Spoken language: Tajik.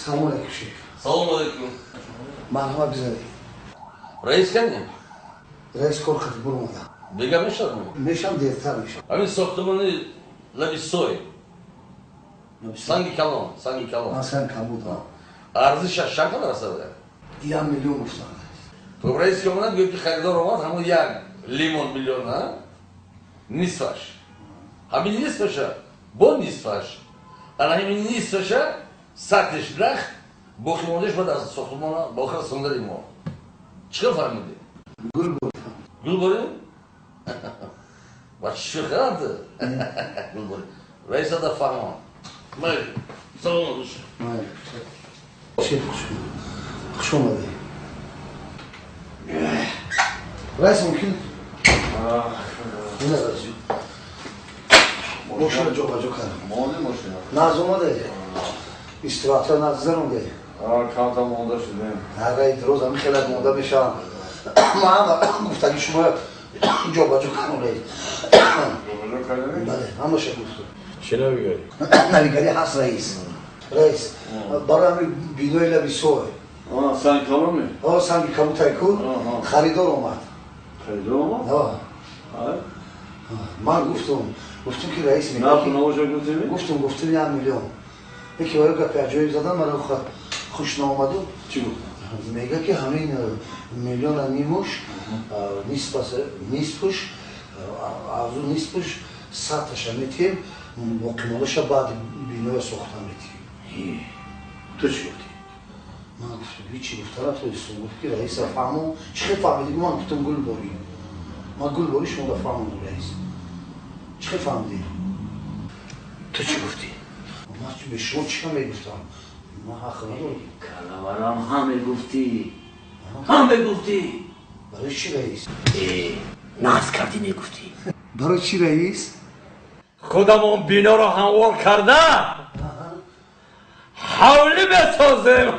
Салом алейкум, шеф. Салом алейкум. Марҳамат, бизанед. Раис кани? Раис кор қати буромада. Бега мешавад? Мешам, дертар мешам. Ҳамин сохтмони лаби сой. Санги калон, санги калон. Санги калон. Арзишаш чанд қадар аст? 1 миллион гуфтанд. Хуб, раис ки омаданд, гӯяд, ки харидор омад, ҳамон як лимон миллион, а? Нисфаш. Ҳамин нисфаша, бо нисфаш. Ана ҳамин нисфаша, сатиш нах, боқимондааш баъд аз сохтмона ба охир расондани мо. Чӣ хел фаҳмидӣ? Гул бор. Гул борем? Ба чӣ шӯхианд? Гул борем. Раиса да фаҳмон. Майли. Салом алейкум. Майли. Шеф, хуш омадӣ. Раис, мумкин? Ина, раис. Мошина ҷобаҷо кардам. Монди мошина? Нағз омаде. Истироҳатра нағз гузаронде? Камтар монда шудем. Ҳараи роз ҳами хеле монда мешавам. Ман гуфтаги шумо ҷобаҷо кардам, раис. Ҷобаҷо кардем? Бале, ҳамаша гуфтам. Чӣ навигарӣ? Навигарӣ ҳаст, раис. Раис, барои ҳами бинои лаби сой. Санги каломе? Санги кабутаи ку, харидор омад. Харидор омад? Ман гуфтум, ки раис Нарху навоша гуфтеми? Гуфтум, 1 миллион. Яке ваё гапи аҷоиб задан, маро хуш наомаду. Чӣ гуфт? Мега, ки ҳамин миллиона нимуш, нисфуш, азу нисфуш саташа метиҳем, боқимондаша баъди биноя сохта метиҳем. Ту чӣ гуфтӣ? Ман гуфтум, ҳичи гуфта натонистум. Гуфт, ки раиса фаҳмон. Чӣ хел фаҳмидӣ? Ман гуфтум, гул борӣ. Ман гул борӣ шумо фаҳмондум, раис. Чӣ хел фаҳмидӣ? Ту чӣ гуфтӣ? Ман бе шумо чӣ мегуфтам? Ман ҳақ надорам. Калаварам, ҳам мегуфтӣ, ҳам мегуфтӣ. Барои чӣ, раис? Э, нағз кардӣ, мегуфтӣ. Барои чӣ, раис? Худамон биноро ҳамвор карда, ҳавлӣ месозем.